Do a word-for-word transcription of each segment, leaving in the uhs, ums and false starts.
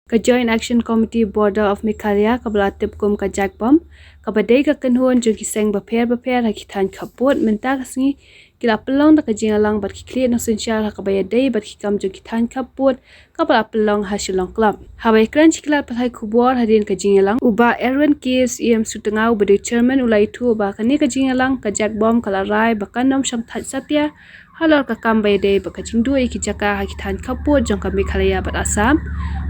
Ka Joint Action Committee Border of Meghalaya kaba la tip kum ka JACBOM, kaba dei ka kynhun jong ki seng bapher bapher ha ki thaiñ khappud, mynta ka sngi ki la pynlong da ka jingïalang bad ki khlieh nongsynshar ha kaba ïadei bad ki kam jong ki thaiñ khappud, kaba la pynlong ha Shillong Club. Haba ïakren sha ki lad pathai khubor hadien ka jingïalang, u Bah Erwin K S E M Sutnga, uba dei chairman, u la ïathuh ba kane ka jingïalang ka JACBOM ka la rai ba kan ym shym thait satia halor ka kam ba ïadei bad ka jingduh ïa ki jaka ha ki thaiñ khappud jong ka Meghalaya bad Assam,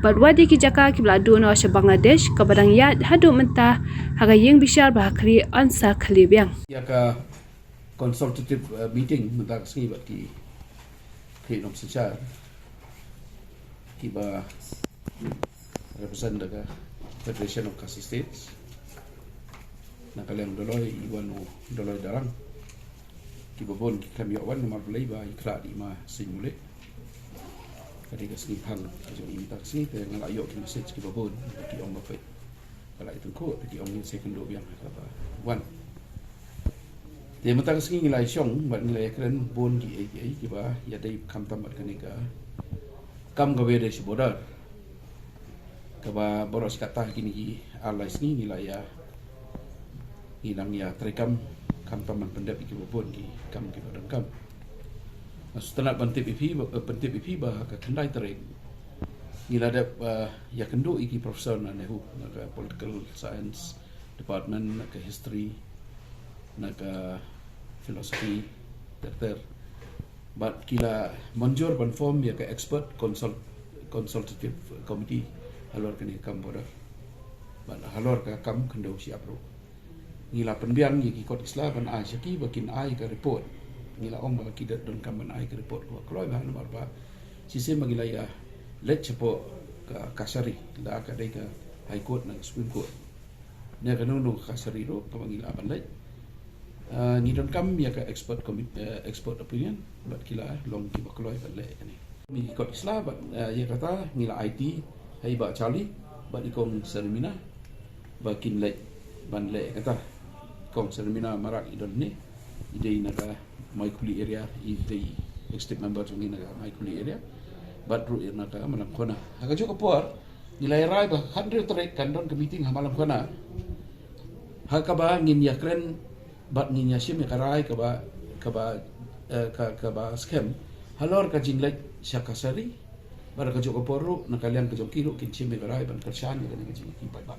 bad wat ïa ki jaka kiba la duh noh sha Bangladesh, kaba dang ïaid haduh mynta ha ka ïing bishar ba ha khlieh yn sa khlieh biang. Ïa ka consultative, uh, meeting mynta ka sngi bad ki khlieh nongsynshar kiba represent da ka Federation of Khasi States. Na ka liang Doloi i wan u Doloi Darrang. Kiba bun ki khlem ïoh wan namar balei ba i khlad i ma Seiñ Mulih. Ka dei ka sngi phang ka jong i mynta ka sngi, te nga la ïoh ki message kiba bun ki ong ba peit. Ka la i tyngkhuh te ki ong ngin sa ïakynduh biang ha kaba wan. Te mynta ka sngi ngi la ïashong bad ngi la ïakren bun ki ei ki ei kiba ïadei khamtam bad kane ka kam kaba ïadei sha border. Kaba baroh shi katta kine ki ar lai sngi ngi la ïa, ngi nang ïa treikam khamtam ban pyndep ïa kiba bun ki kam kiba donkam. Nga sngewtynnat ban tip ïa phi ba, eh, pyntip ïa phi ba ha ka khyndai tarik ngi la dep, eh, ïakynduh ïa ki professor na NEHU, na ka political science department, na ka history, na ka philosophy, ter ter. Bad ki la mynjur ban form ïa ka expert consult, consultative committee halor kane ka kam border. Bad halor ka kam khyndew shyiap ruh. Ngi la pynbiang ïa ki kot ki sla ban ai sha ki ba kin ai ka report. Ngi la ong ba ki donkam ban ai ka report kaba kloi bha namar ba shisien ba ngi la ïa leit shapoh ka kashari, la ka dei ka High Court na ka Supreme Court. Ne kano kano ka kashari ruh kaba ngi la ban leit. Ah, ngi donkam ïa ka expert commi-, eh, expert opinion bad ki la long kiba kloi ban leh kane. Ngi kot ki sla bad, eh, ïa kata ngi la aiti ha i Bah Charlie bad i Kong Sarmina ba kin leit ban leh kata. Kong Sarmina Marak i don ne, i dei na ka Maikhuli area, i dei executive member jong ngi na ka Maikhuli area. Bad ruh na ka Malamkhona. Ha kajuh ka por ngi la rai ba hynriew tarik kan don ka meeting ha Malamkhona. Ha kaba ngin ïakren bad ngin ïashim ïa ka rai kaba, kaba, eh, ka, kaba skhem halor ka jingleit sha kashari. Bad ha kajuh ka por ruh na ka liang ka jong ki ruh kin shim ïa ka rai ban kyrshan ïa kane ka jingïakhih paidbah.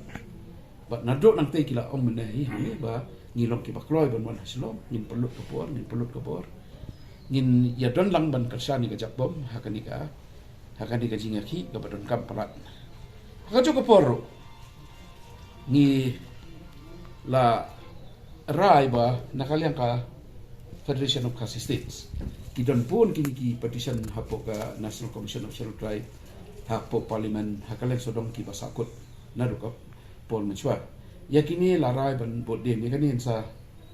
Bad naduh nangtei ki la ong mynne hi hangne ba ngi long kiba kloi ban wan ha Shillong, ngin pynlut ka por, ngin pynlut ka por. Ngin ïa don lang ban kyrshan ïa ka JACBOM ha kane ka, ha kane ka jingïakhih kaba donkam palat. Ha kajuh ka por ruh ngi la rai ba na ka liang ka Federation of Khasi States ki don bun kine ki petition hapoh ka National Commission of Scheduled Tribe, hapoh Parliament, ha ka liang sawdong kiba sahkut naduh ka por mynshuwa. Ïa kine la rai ban bud dien, ïa kane yn sa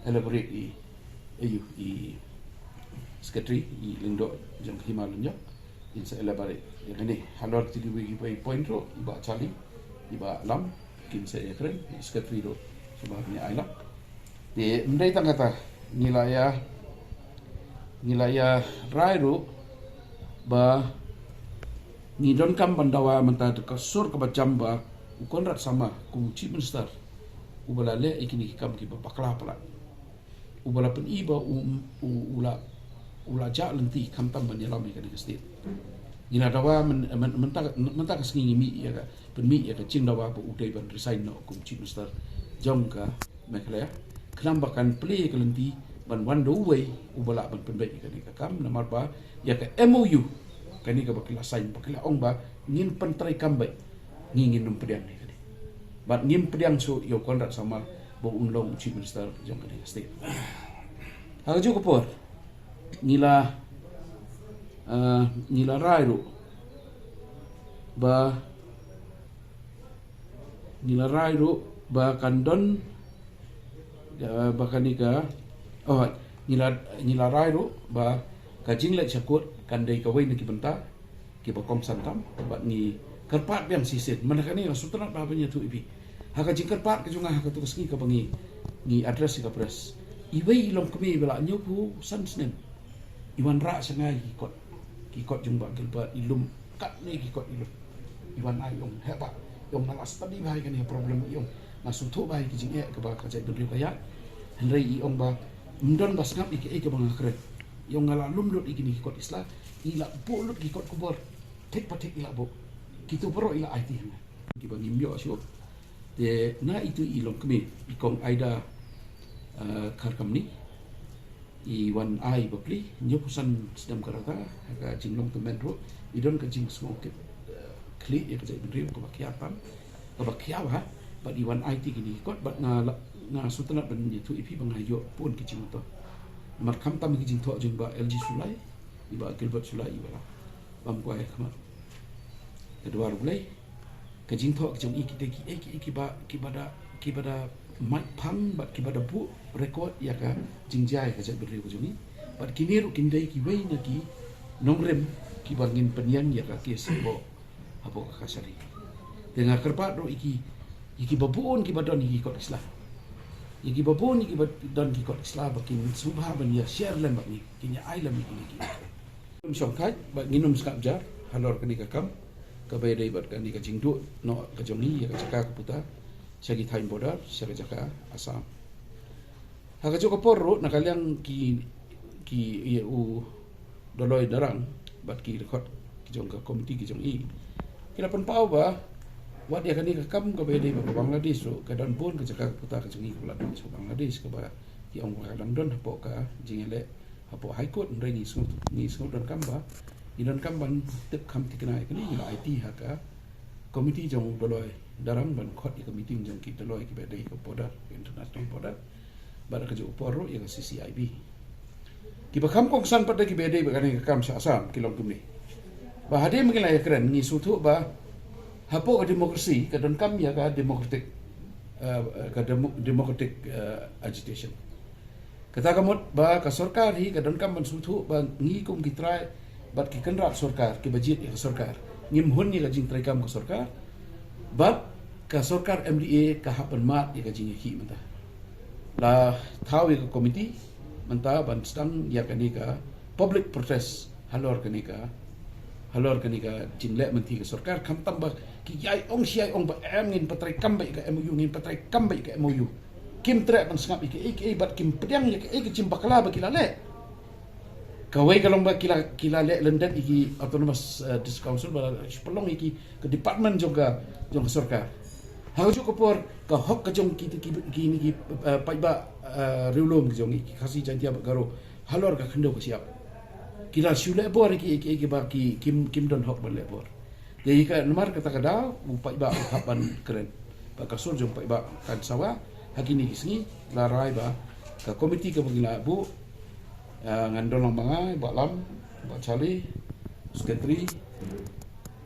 elaborate i, i, i secretary, i Lyngdoh jong ka Hima Lyngdoh, yn sa elaborate ïa kane. Halor kiti kiwei kiwei point ruh i Bah Charlie, i Bah Lam kin sa ïakren, i secretary ruh shuwa ban ïa ai lang. Te ym dei tang kata, ngi la ïa, ngi la ïa rai ruh ba ngi donkam ban dawa mynta da ka sur kaba jam ba u Conrad Sangma kum u Chief Minister uba la leh ïa kine ki kam kiba bakla palat, uba la pyni ba u, u, u la, u la jah lynti khamtam ban ïalam ïa kane ka state. Ngi la dawa myn-, myn-, mynta, mynta ka sngi ngi mih ïa ka, pynmih ïa ka jingdawa ba u dei ban resign noh kum Chief Minister jong ka Meghalaya. Khnang ba kan plie ïa ka lynti ban wan da uwei uba lah ban pynbeit ïa kane ka kam namar ba ïa ka M O U kane kaba ki la sign ba ki la ong ba ngin pyntreikam beit, ngi ngin ym pdiang ïa kane. Bad ngim pdiang shuh ïa u Conrad Sangma ba un long u Chief Minister jong kane ka state. Ha kajuh ka por ngi la, eh, ngi la rai ruh ba, ngi la rai ruh ba kan don, eh, ba kane ka, oh, ngi la, ngi la rai ruh ba ka jingleit sha kut kan dei kawei na ki bynta kiba kongsan tam, bad ngi kyrpad biang shisien. Mynta kane nga sngewtynnat ba ban ïathuh ïa phi. Ha ka jingkyrpad ka jong nga ha kato ka sngi kaba ngi, ngi address ïa ka press, iwei i longkmie ba la hynñiewphew san snem i wanrah sha nga ïa ki kot, ki kot jong Bah Gilbert, i lum katne ki kot i lum. I wan ai i ong, heh bah, i ong nga la study bha ïa kane ka problem, i ong nga sngewthuh bha ïa ki jingeh kaba ka jaitbynriew ka ïaid. Hynrei i ong ba ym don ba sngap ïa kaei kaba nga kren. I ong nga la lum lut ïa kine ki kot ki sla, i la buh lut ki kot khubor. Thik pa thik i la buh. Kito baroh i la aiti ha nga. Kiba ngim ïoh shuh. Te na itu i longkmie, i kong Aida, eh, Kharkamni, i wan ai bapli, hynñiewphew san snem ka rta, ha ka jinglong tymmen ruh i don ka jingsngew kit, eh, khlieh ïa ka jaitbynriew kaba khia tam, kaba khia bha, bad i wan aiti kine ki kot, bad nga la, nga sngewtynnat ban ïathuh ïa phi ba nga ïoh bun ki jingmyntoi. Namar khamtam ki jingthoh jong Bah L G Shullai, i Bah Gilbert Shullai, i ba la bam kwai ha khmat ka dwar U Blei. Ka jingthoh ka jong i kita kiei kiei kiba, kiba da, kiba da mait phang bad kiba da buh record ïa ka jingjia ïa ka jaitbynriew ka jong i. Bad kine ruh kin dei kiwei na ki nongrim kiba ngin pynïeng ïa ka case hapoh, hapoh ka kashari. Te nga kyrpad ruh ïa ki, ïa kiba bun kiba don ïa ki kot ki sla. Ïa kiba bun ïa kiba don ki kot ki sla ba kin sngewbha ban ïa share lem bad ngi, kin ïa ai lem ïa kine ki. Ngin ym shongthait bad ngin ym sngap jar halor kane ka kam kaba ïadei bad kane ka jingduh noh ka jong ngi ïa ka jaka ka puta sha ki thaiñ border, sha ka jaka Assam. Ha kajuh ka por ruh na ka liang ki, ki, ïa u Doloi Darang bad ki dkhot ki jong ka komiti ki jong i, ki la pynpaw ba wat ïa kane ka kam kaba ïadei bad ka Bangladesh ruh ka don bun ka jaka ka puta ka jong ngi kaba la don sha Bangladesh kaba ki ong ba ka dang don hapoh ka jingïaleh hapoh High Court. Hynrei ngi sngew, ngi sngew donkam ba, ngi donkam ban tip kham thikna ïa kane, ngi la aiti ha ka komiti jong u Doloi Darang ban khot ïa ka meeting jong ki Doloi kiba dei ka border, international border. Bad ha kajuh ka por ruh ïa ka C C I B. Kiba kham kongsan pat da kiba dei bad kane ka kam sha Assam ki long kumne. Ba hadien ba ngi la ïakren ngi sngewthuh ba hapoh ka democracy ka donkam ïa ka democratic, eh, ka demo-, democratic, eh, agitation. Kata ka mut ba ka sorkar hi ka donkam ban sngewthuh ba ngi kum ki trai bad ki kynrad sorkar kiba jied ïa ka sorkar ngim hun ïa ka jingtreikam ka sorkar. Bad ka sorkar M D A ka hap ban mad ïa ka jingïakhih mynta. La thaw ïa ka komiti mynta ban sdang ïa kane ka public protest halor kane ka, halor kane ka jingleh mynthi ka sorkar, khamtam ba ki ïai ong shi ïai ong ba em ngin pyntreikam beit ïa ka M O U, ngin pyntreikam beit ïa ka M O U. Kim treh ban sngap ïa kaei kaei bad kim pdiang ïa kaei ka jingbakla ba ki la leh. Kawei ka long ba ki la, ki la leh lyndet ïa ki Autonomous, eh, District Council ba la shu pynlong ïa ki ka department jong ka, jong ka sorkar. Ha kajuh ka por ka hok ka jong ki, ki, ki, ki, eh, paidbah, eh, riewlum ki jong ngi ki Khasi Jaiñtia bad Garo halor ka khyndew ka shyiap. Ki la shu leh bor ïa ki, ïa ki, ïa ki ba ki, kim, kim don hok ban leh bor. Te ïa ka namar kata ka daw u paidbah u hap ban kren. Bad ka sur jong paidbah kan sawa ha kine ki sngi. La rai ba ka komiti kaba ngi la buh, ah, ngan don lang ma nga, Bah Lam, Bah Charlie, secretary,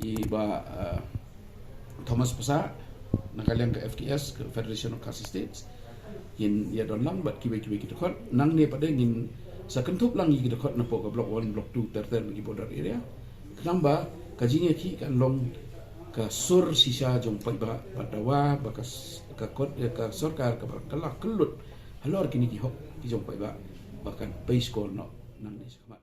i Bah, ah, Thomas Pasa, na ka liang ka F K S, ka Federation of Khasi States. Ngin ïa don lang bad kiwei kiwei ki dkhot. Nangne pat de ngin sa kynthup lang ïa ki dkhot napoh ka block one, block two ter ter na ki border area. Khnang ba ka jingïakhih kan long ka sur shisha jong paidbah bad dawa ba ka s-, ka kot, eh, ka sorkar kaba ka la kyllut halor kine ki hok ki jong paidbah ba kan pei shkor noh nangne shakhmat.